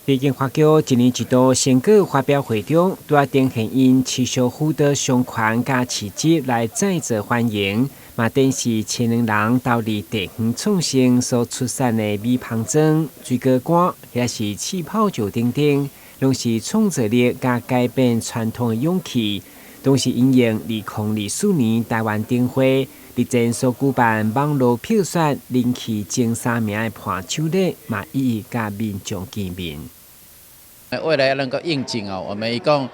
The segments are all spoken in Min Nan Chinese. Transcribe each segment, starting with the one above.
佇經發局一年一度成果發表會中，拄仔呈現𪜶持續輔導商圈佮市集來再造繁榮，嘛展示青年人投入地方創生所出產的米芳磚、水果乾，抑是氣泡酒等等，攏是創造力佮改變傳統的勇氣。同時因應2024年台灣燈會日前所舉辦網路票選人氣前三名的伴手禮，嘛一一佮民眾見面。為了要能夠應景哦，我們一共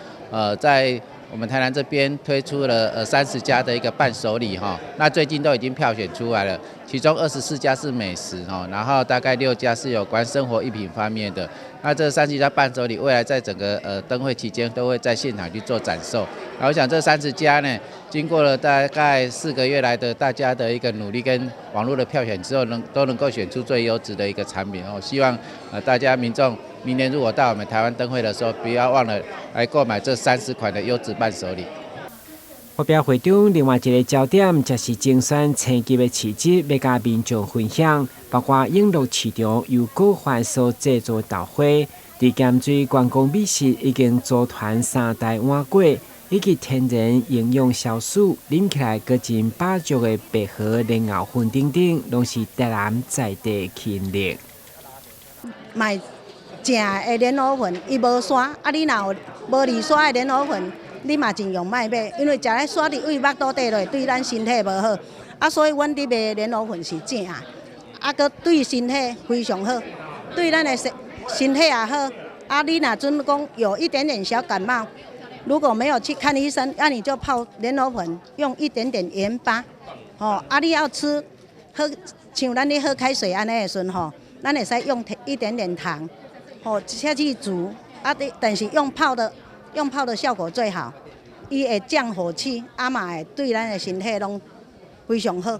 在我們台南這邊推出了30家的一個伴手禮哈，那最近都已經票選出來了，其中24家是美食哈，然後大概6家是有關生活一品方面的。那這30家伴手禮，未來在整個燈會期間都會在現場去做展售。那我想這三十家呢，經過了大概4個月來的大家的一個努力跟網絡的票選之後，都能夠選出最優質的一個產品哦。希望大家民眾明年如果到我們台灣燈會的時候，不要忘了來購買這30款的優質伴手禮。發表會中，另外一個焦點就是精選星級的市集，欲佮民眾分享，包括永樂市場由果飯所製作豆花，佇鹹水觀光美食已經祖傳三代碗粿，以及天然營養消暑，啉起來閣真飽足的白河蓮藕粉等等，攏是台南在地吸引力。買正的蓮藕粉，伊無沙，啊，你若有無離沙的蓮藕粉，你嘛盡量莫買，因為食咧沙佇胃腹肚底落，對咱身體無好。啊，所以阮佇賣蓮藕粉是正的，啊，閣對身體非常好，對咱的身體也好。啊，你若準講有一點點小感冒，如果沒有去看醫生，那你就泡蓮藕粉，用一點點鹽巴，吼，啊，你要吃喝像咱咧喝開水按呢的時陣吼，咱會使用一點點糖，吼，下去煮，啊，但是用泡的。用泡的效果最好，伊會降火氣，啊嘛會對咱的身體攏非常好。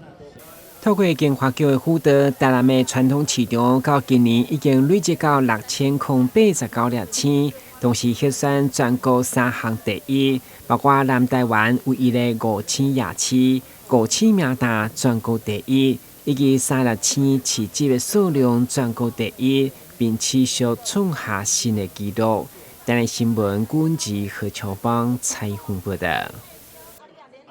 透過經發局的輔導，台南的傳統市場到今年已經累積到6089粒星，同時獲選全國三項第一，包括南台灣唯一的五星夜市、五星名單全國第一，以及三粒星市集的數量全國第一，並持續創下新的紀錄。台南新聞，郭文吉何秋邦採訪報導。